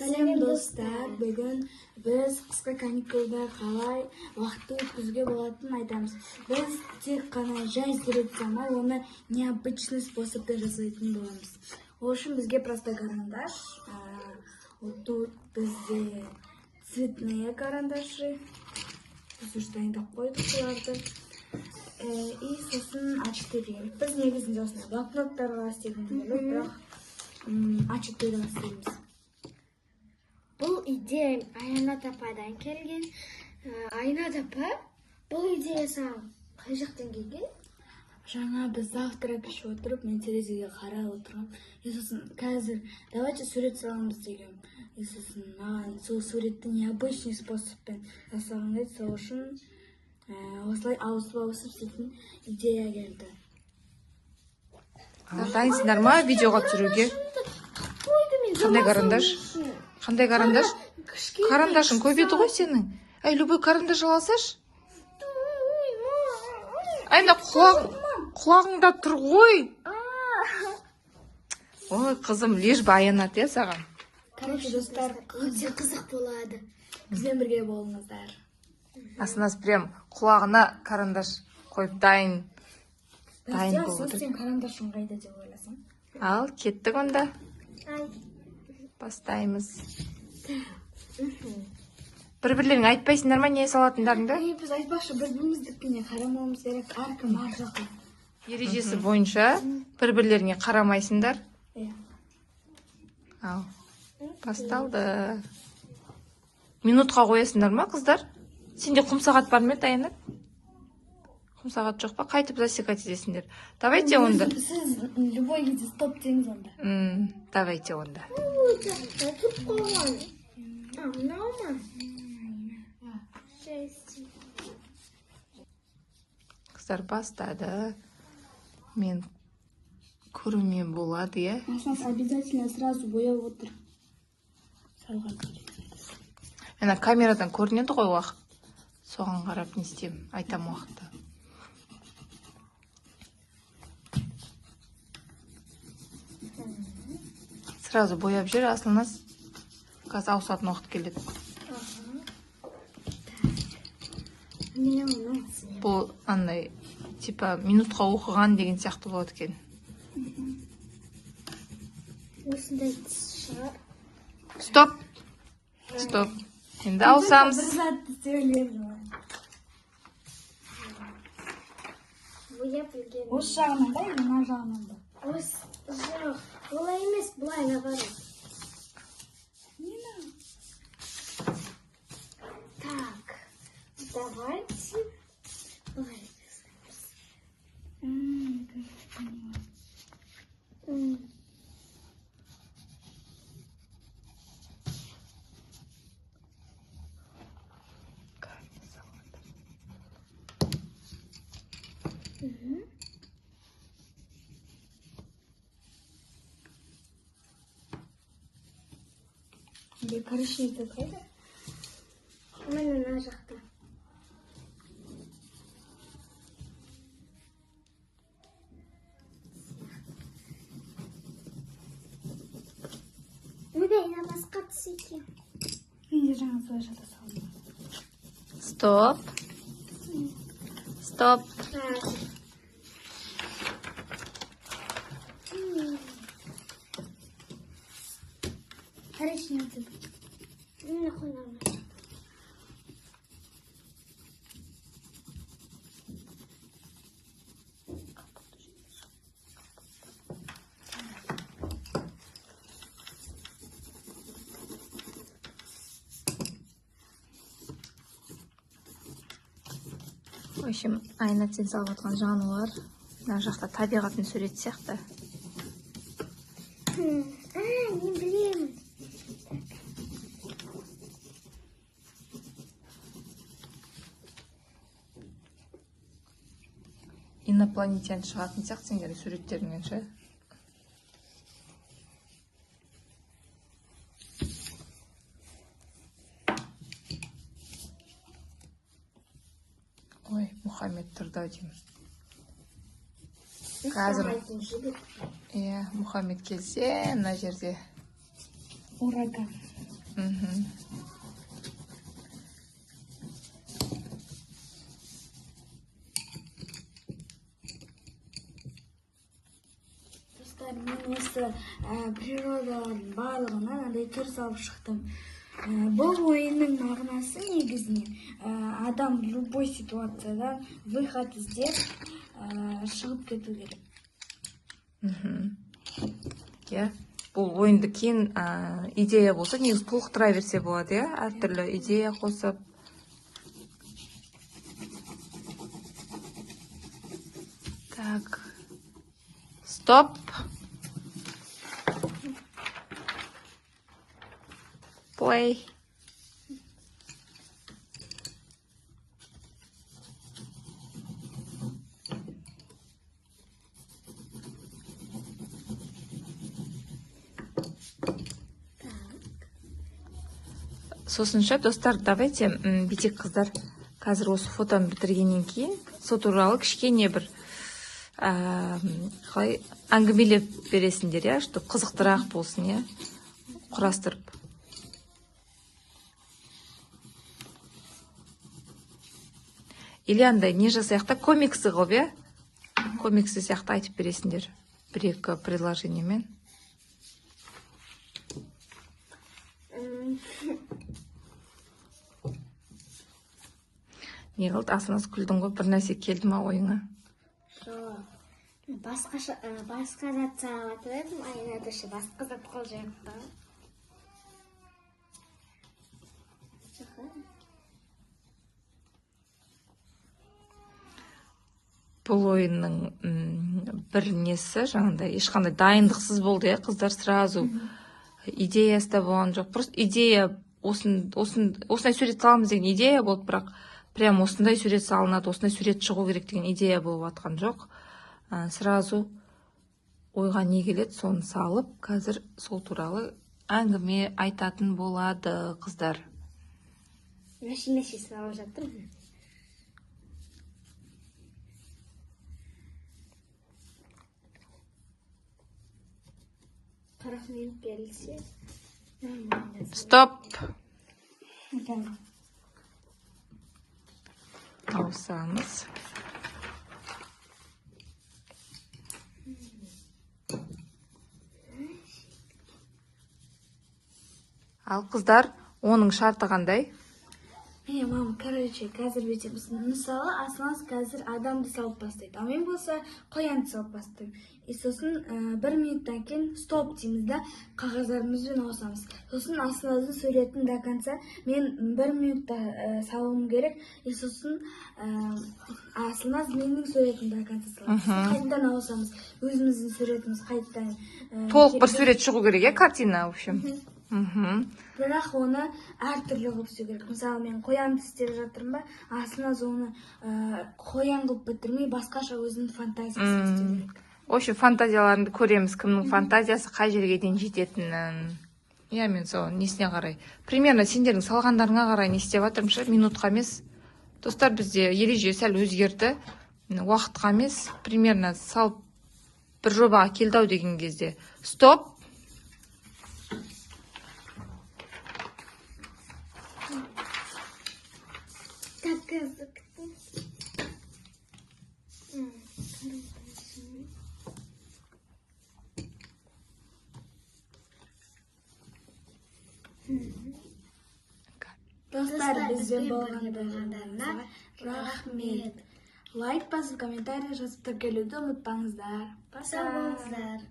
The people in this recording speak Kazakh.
Сәлем, достар! Бүгін біз қысқы каникулда қалай уақытты өткізуге болатынын айтамыз. Біз тек қана жай сурет салмай, оны необычный способпен жасайтын боламыз. Ол үшін бізге просто карандаш, вот тут бізде цветные карандаши, біз уже дайындап қойдық оларды. И сосын А4 керек. Біз негізінде осындай блокноттарға істегіміз келеді, бірақ А4-ға істейміз. Бұл идея Аянат ападан келген. Аянат апа, бұл идея саған қай жақтан келген? Жаңа біз завтрак ішіп отырып, мен терезеге қарап отырғам. И сосын қазір давайте сурет саламыз дегем. И сосын маған сол суретті необычный способпен жасағым келді. Сол үшін осылай ауысып ауысып істейтін идея келді. Дайынсыңдар ма видеоға түсіруге? Қойды мен. Қандай карандаш? Қандай карандаш? Карандашың көп еді ғой сенің. Әй, любой карандаш ала салшы. Әй, мына құлағыңда тұр ғой. Ой, қызым, лишь бы Аянат, иә, саған. Короче, достар, Өте қызық болады. бізбен бірге болыңыздар. Асынас прям құлағына карандаш қойып дайын. Дайын болып отыр. Сен карандашың қайда деп ойласаң? Ал, кеттік онда. Ай. Бастаймыз. Бір-бірлеріңе айтпайсыңдар ма не салатындарыңды? Ей, біз айтпақшы, бір біріміздікіне қарамауымыз керек, әркім әр жаққа. Ережесі бойынша бір-бірлеріңе қарамайсыңдар. Иә. Ал, басталды. Минутқа қоясыңдар ма, қыздар? Сенде құм сағат бар ма еді, Аянат? Құм сағат жоқ па? Қайтып засекать етесіңдер. Давайте онда. Сіз любой кезде стоп деңіз онда. Давайте онда. Тұрып қойған. А, мынау ма? Шесть. Қыздар бастады. Мен көруме болады, иә? Асынас обязательно сразу бояп отыр. Салған сурет. Ана камерадан көрінеді ғой уақыт. Соған қарап не істеймін, айтам уақытты. Сразу бояп жібер, Асылназ. Қазір ауысатын уақыт келеді. Мен оны Бұл андай, типа, минутқа оқыған деген сияқты болады екен. Осындай тіс шығар. Стоп! Стоп. Енді ауысамыз. Бір затты істеп. Бояп үлгермей. Осы жағынан ба или мына жағынан ба? Осы жоқ, олай емес, былай, наоборот. Нені? Так, давайте былай жасаймыз. Кажется, поняла. Или коричневый цвет қайда? Міне, мына жақта. Ойбай, мына басқа түс екен. Мен де жаңа солай жата салдым. Стоп. Стоп. Так. Коричневый цвет. Міне, қойнамын. В общем, Аянат сен салып отқан жануар. Мына жақта табиғаттың суреті сияқты. А, мен білемін. Инопланетян шығатын сияқты сендердің суреттеріңнен ше. Ой, Мұхаммед тұрды ау деймін. Қазір Ұйықтамайтын жігіт. Иә, Мұхаммед келсе, мына жерде Ураган. Мхм. Достар, мен осы природалардың барлығынан андай түр салып шықтым. Бұл ойынның мағынасы негізінен адам любой ситуациядан выход іздеп шығып кету керек. Иә, бұл ойынды кейін идея болса, негізі толықтыра берсе болады, иә, әртүрлі идея қосып. Так, стоп. Play. Сосынша, достар, давайте бүйтейік, қыздар. Қазір осы фотоны бітіргеннен кейін сол туралы кішкене бір қалай әңгімелеп бересіңдер, иә, чтобы қызықтырақ болсын, иә, құрастырып. Или андай не жасайық та, комиксы қылып, иә, комиксы сияқты айтып бересіңдер бір-екі предложениемен. Не қылды, Асылназ, күлдің ғой, бір нәрсе келді ма ойыңа? Жоқ. Басқа зат салып жатыр едім, айнада ше басқа зат қылып жіберіп па. Бұл ойынның бір несі жаңағыдай ешқандай дайындықсыз болды, иә, қыздар, сразу идеясы да болған жоқ. Просто идея осындай сурет саламыз деген идея болды, бірақ прям осындай сурет салынады, осындай сурет шығу керек деген идея болып жатқан жоқ. Сразу ойға не келеді, соны салып, қазір сол туралы әңгіме айтатын болады, қыздар. Неше салып жатырмын. 40 минут берілсе, нормально. Стоп. Ауысамыз. Ал, қыздар, оның шарты қандай? Міне, мам, короче, қазір бүйтеміз. Мысалы, Асылназ қазір адамды салып бастайды, ал мен болса қоянды салып бастаймын. И сосын 1 минуттан кейін стоп дейміз да, қағаздарымызбен ауысамыз. Сосын Асылназдың суретін до конца мен 1 минутта салуым керек. И сосын Асылназ менің суретімді до конца салады. Қайтадан ауысамыз. Өзіміздің суретіміз қайтадан, Толық бір сурет шығу керек, иә, картина, в общем. Бірақ оны әртүрлі қылып істеу керек. Мысалы, мен қоянды істеп жатырмын ба, Асылназ оны қоян қылып бітірмей, басқаша өзінің фантазиясын істеу керек. В общем, фантазияларыңды көреміз, кімнің фантазиясы қай жерге дейін жететінін. Иә, мен сол несіне қарай. Примерно сендердің салғандарыңа қарай не істеп жатырмын ше, минутқа емес. Достар, бізде ереже сәл өзгерді. Уақытқа емес, примерно салып бір жобаға келді ау деген кезде. Стоп. Достар, бізбен болғандарыңызға рахмет. Лайк басып, комментарий жазып, тіркелуді ұмытпаңыздар. Сау болыңыздар.